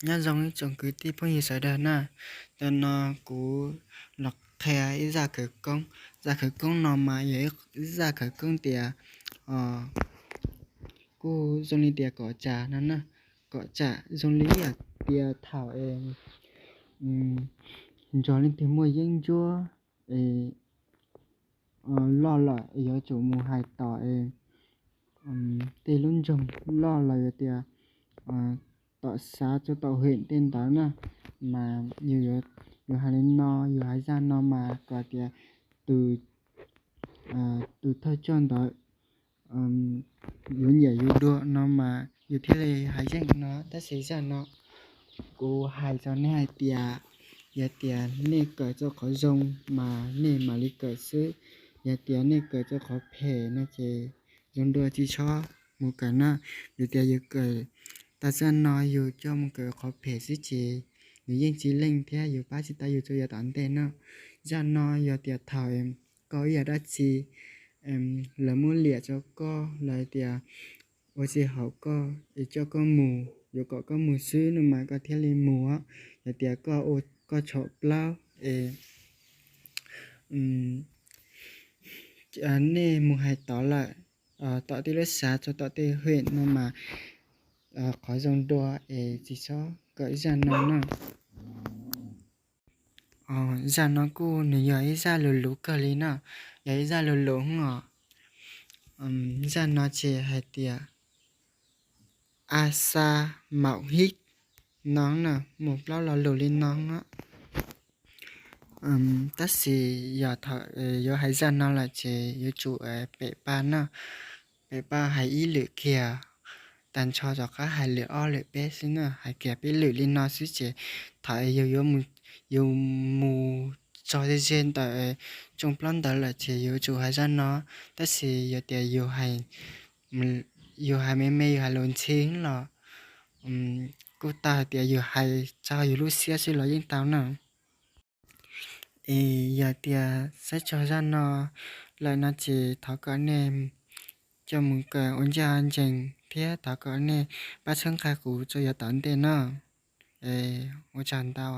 Nyob zoo ib tsoom kwv tij phooj ywg sawv daws na, ntawm no kuv los qhia ib zaj khawv koob. Zaj khawv koob no mas yog ib zaj khawv koob tias kuj zoo li tias kom tsam no na, kom tsam zoo li yam tias thaum es nrog leej twg muaj yeeb ncuab es loj lawm yuav tsum mus hais tom es tej lub nroog loj los yog tias tom xav txog tom hwm tej ntawd na, mas yus hais li no, yus hais zaj no mas kom tias tus thawj coj ntawd yuav nyiam yus dua no mas yus thiaj li hais yeej no. Tab sis zaj no kuv hais rau nej hais tias yog tias nej kawm txog qhov zoo mas nej mam li kawm xwb, yog tias nej kawm txog qhov phem no ces zoo dua tsis txhob mus kawm na. Yog tias yus kawm tau zaj no yus coj mus kawm qhov phem xwb ces yus yeej tsis leej thiab yus pab tsis tau yus txhua yam tom ntej na. Zaj no yog tias thaum koj ib yam dab tsi lawv muab liam rau koj los tias ua tsis haum koj es coj koj mus, yuav kom koj mus xwb no mas koj thiaj li mus. Yog tias koj ua koj tshov plaub es nej mus hais tod lawm, tom tej lub xav txog tom tej hwm no mas qhov zoo dua es tsis txhob kawm zaj no na. Zaj no kuj nws yog ib zaj lus luv kawg li na, yog ib zaj lus luv os. Zaj no ces hais tias a xa maum hib no na, mus plaub lo lus li no. Tab sis yog thaum yuav hais zaj no lawm ces yuav tsum pem paj na, pem paj hais ib lwm kiag, tag nrho rov qab hais lwm ob lwm peb xwb na, hais kiag peb lwm li no xwb ces thaum yus mus txog ze ze ntawm tshooj plaub ntawd lawm ces yuav tsum hais zaj no. Tab sis yog tias yus hais me me, yus hais lus ntxhi los kuj tau, hais tias yus hais txog yus lub siab xwb los yeej tau na. Es yog tias saib txog zaj no lawm no ces thov kom nej coj mus kawm ua ncaj ncees thiab thov kom nej pab txhawb nqa kuv txhua yam tom ntej na. Ua tsaug ntau.